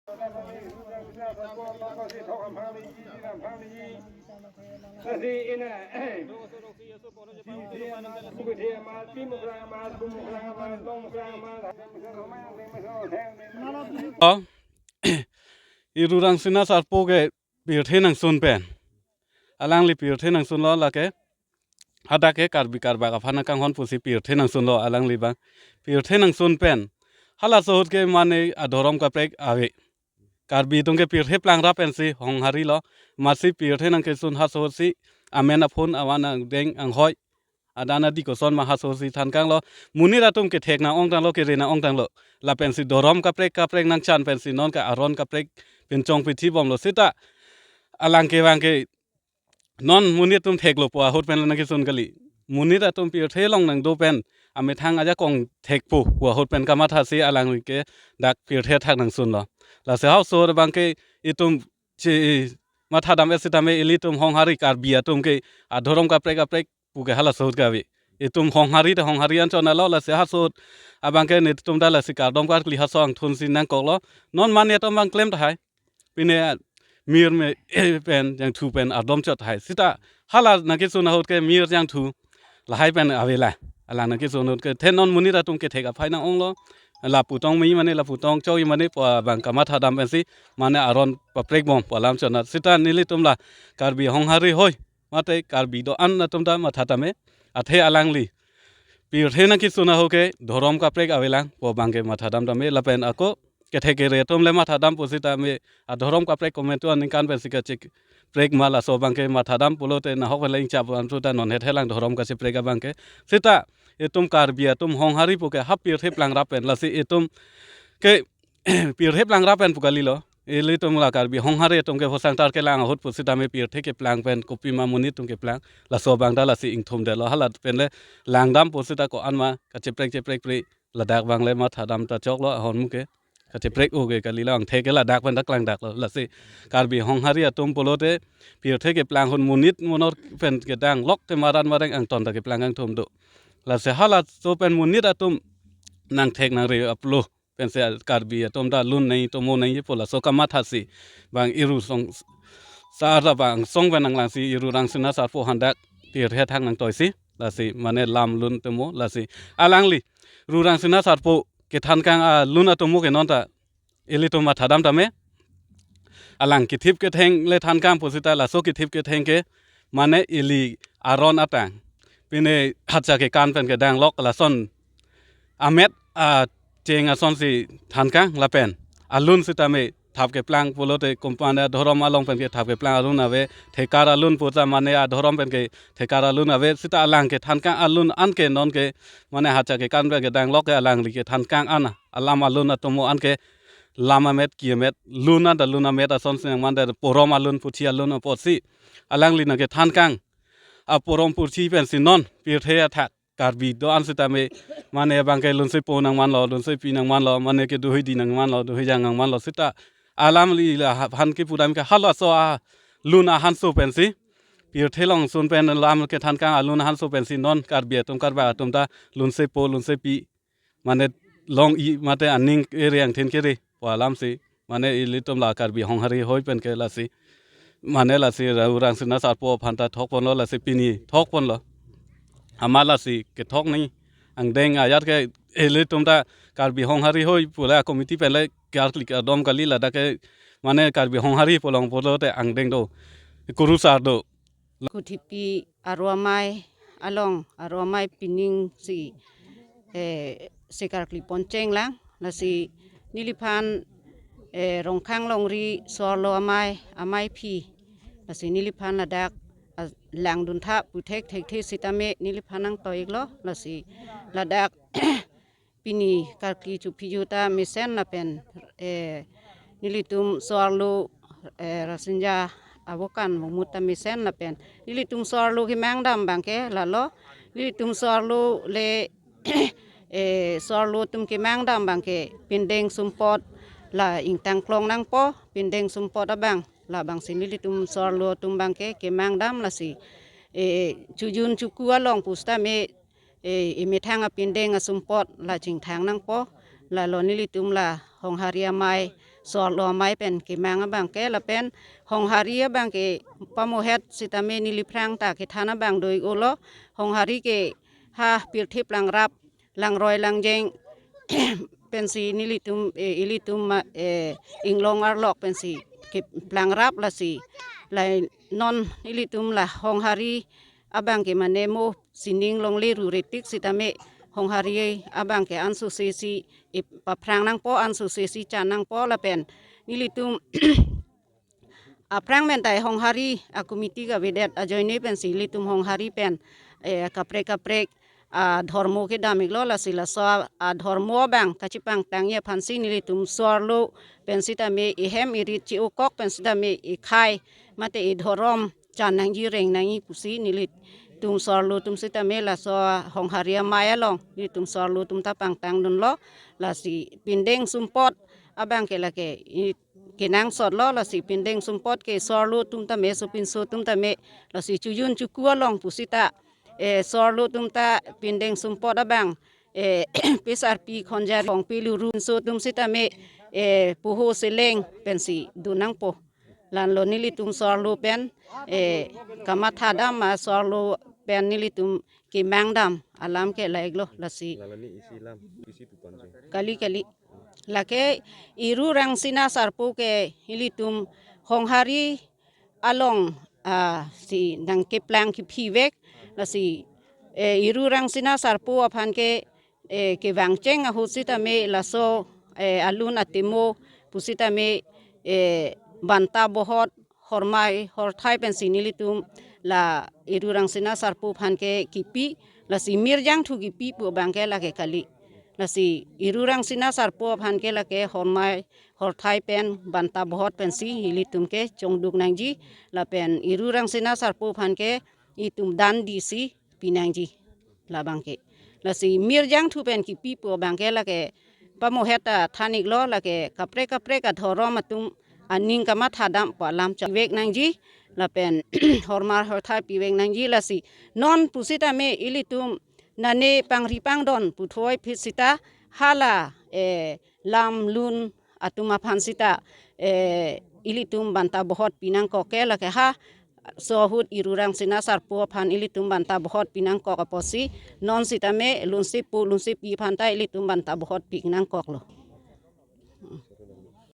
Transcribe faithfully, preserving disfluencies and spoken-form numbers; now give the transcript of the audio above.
Oh, Iru Rangsina Sarpo ke pirthe nangsun pen, alangli pirthe nangsunlo, lake hadak ke Karbi Karbak aphan kanghon pusi pirthe nangsunlo alangli abang. Pirthe nangsun pen halaso ahut ke mane adhorom kaprek ave. Karbi atum ke pirthe plangrap pensi hongharilo, masi pirthe nangkesun haso ahut si amen aphun, avan angdeng anghoi, adan adi koson ma haso ahut si thankanglo. Monit atum kethek nang-ongtanglo, kere nang-ongtanglo. Lapensi dhorom kaprek kaprek nangchan pensi non ke aron kaprek pinchong pithi bomlo. Seta alang kevang ke non monit atum theklo pu ahut pen nangkesun kali. Monit atum pirthe along nangdo pen amethang ajakong thekpo pu ahut pen kamathasi alangli ke dak pirthe athak nangsunlo. Lasi halaso ahut abang ke itum chi mathadam-et sitame ilitum honghari Karbi atum ke adhorom kaprek kaprek pu ke halaso ahut ke ave. Itum honghari ta honghari anchot nalo, lasi halaso ahut abang ke netum ta lasi kardom karkli haso angthunsi nangkoklo. Non mane atum abang klem tahai, pine mir me pen jangthu pen ardom chot tahai. Seta hala nangkesun ahut ke mir jangthu lahai pen avela. Alang nangkesun ahut ke the non monit atum kethek aphai nang-onglo. Lapu tong me mane, lapu tong choi mane pu abang kamathadam pensi mane aron paprek bom pu alam chot nat. Seta nelitum la Karbi honghari hoi mate Karbi do-an atum ta mathatame, athe alangli pirthe nangkesun ahut ke dhorom kaprek avelang pu abang ke mathadam tame, lapen ako kethek kere atum le mathadam pusitame adhorom kaprek komantu aningkan pensi kacheprek ma, laso abang ke mathadam pulote nahok pen le ingchap antu ta non hethelang dhorom kacheprek abang ke. Seta itum Karbi atum honghari pu ke ha pirthe plangrap pen, lasi itum ke pirthe plangrap pen pu kalilo. Ilitum la Karbi honghari atum ke hosang tar kelang ahut pusitame pirthe keplang pen kopima monit atum keplang, laso abang ta lasi ingthumdetlo. Hala pen le langdam pusita ko-an ma kacheprek cheprek pri, ladak abang le mathadam ta choklo, ahormu ke kacheprek-o ke kalilo, angthek ke ladak pen ta klangdaklo. Lasi Karbi honghari atum pulote pirthe keplang ahut monit monor pen kedang lok ke maran mareng angton ta keplang kangthum do. Lasi halaso pen monit atum nangthek nangre aplo pensi Karbi atum ta lun nangji, tomo nangji pu laso kamathasi bang Iru Song Sar ta bang song pen nanglangsi Iru Rangsina Sarpo aphan dak pirthe athak nangtoisi, lasi mane lam lun tomo, lasi alangli Iru Rangsina Sarpo kethankang alun atomo ke non ta ilitum mathadam tame. Alang kethip ketheng le thankang pusita laso kethip ketheng ke mane ili aron atang, pine hatcha kekan pen kedang lok lason amet acheng asonsi thankang, lapen alun sitame thap keplang pulote kompane adhorom along pen ke thap keplang alun ave, thekar alun puta mane adhorom pen ke thekar alun ave, seta alang kethankang alun anke non ke mane hatcha kekan pen kedang lok ke alangli kethankang an alam alun atomo anke lam amet ki amet, lun an ta lun amet asonsi nangman ta porom alun, puthi alun apotsi alangli nangkethankang aporom puthi pensi non pirthe athak Karbi do-an sitame mane abang ke lunsepo nangmanlo, lunsepi nangmanlo, mane ke dohoidi nangmanlo, dohoijang nangmanlo, seta alamli la ha-, aphan kepudam ke halaso alun ahanso pensi pirthe along sun pen lam kethankang alun ahanso pensi non Karbi atum Karbak atum ta lunsepo lunsepi mane long-i mate aning kere angthin kere pu alamsi mane ilitum la Karbi honghari hoi pen ke lasi mane lasi Iru Rangsina Sarpo aphan ta thokponlo, lasi pini thokponlo. Amat lasi kethok nangji angdeng ayat ke ilitum ta Karbi honghari hoi pu la committee pen le karkli kardom kali, ladak ke mane Karbi honghari pu along pulote angdeng do, kurusar do. Kuthipi Aro Amei along, Aro Amei pining si, eh, si karkli poncheng lang, lasi neliphan, eh, Rongkhang longri so-arlo amei, ameiphi, lasi neliphan ladak, ah, langduntha pu thekthekthe sitame neliphan nangtoiklo, lasi ladak pini karkli chupiju ta mesen lapen, eh, nelitum so-arlo, eh, Rasinja Abokan Mumut ta mesen lapen nelitum so-arlo kemangdam abang ke lalo, nelitum so-arlo le, eh, so-arlo atum kemangdam abang ke pindeng sumpot la ingtangklong nangpo, pindeng sumpot abang labangsi nelitum so-arlo atum abang ke kemangdam, lasi, eh, chojun choku along pusitame, eh, emethang apindeng asumpot la chingthang nangpo, lalo nelitum la honghari amei Sorlo amei pen kemang abang ke lapen Honghari abang ke pamohet sitame neli aphrang ta kethan abang do-iklo. Honghari ke ha pirthe plangrap, langroi langjeng pensi nelitum, eh, ilitum ma-, eh, inglong arlok pensi keplangrap lasi. Lasi non ilitum la Honghari abang ke mane mo sining longle rure tik sitame Honghari abang ke ansose si, eh, paphrang nangpo, ansose si chan nangpo lapen nelitum aphrang pen ta Honghari a-committee kavedet ajoine pensi ilitum Honghari pen, eh, kaprek kaprek adhormo kedam-iklo lasi laso adhormo abang kachepangtangji aphansi nelitum sorlo pen sitame ihem irit che-okok pen sitame ikhei mate idhorom chan nangji reng nangji pusi nelitum sorlo atum sitame laso Honghari amei along nelitum sorlo atum ta pangtangdunlo. Lasi pindeng sumpot abang ke lake i kenangsotlo, lasi pindeng sumpot ke sorlo atum tame, sopinso atum tame, lasi chojun choku along pusita, eh, sorlo atum ta pindeng sumpot abang, eh, pesarpi khonjari pongpi luru so atum sitame, eh, poho seleng pensi dun nangpo. Lanlo nelitum sorlo pen, eh, kamathadam ma sorlo pen nelitum kemangdam alam ke la-iklo lasi. Lalo ni isi lam, isi puponji. Kali kali. Lake Iru Rangsina Sarpo ke ilitum Honghari along, ah, si nangkeplang kephi vek lasi, eh, Iru Rangsina Sarpo aphan ke, eh, kevangcheng ahut sitame laso, eh, alun atimo pusitame, eh, Banta Bohot, Hormai Horthai pensi nelitum la Iru Rangsina Sarpo aphan ke kipi, lasi Mirjangthu kipi pu abang ke lake kali. Lasi Iru Rangsina Sarpo aphan ke lake Hormai Horthai pen Banta Bohot pensi ilitum ke chongduk nangji, lapen Iru Rangsina Sarpo aphan ke itum dandi si pinangji labang ke. Lasi Mirjangthu pen kipi pu abang ke lake pamohet ta than-iklo, lake kaprek kaprek adhorom atum aning kamathadam pu alam chevek nangji lapen Hormai Horthai pivek nangji lasi non pusitame ilitum nane pangri pangdon puthoi phit sita hala, eh, lam lun atum aphan sita, eh, ilitum Banta Bohot pinangkok ke lake ha so ahut Iru Rangsina Sarpo aphan ilitum Banta Bohot pinangkok apotsi non sitame lunsepo lunsepi aphan ta ilitum Banta Bohot pinangkoklo.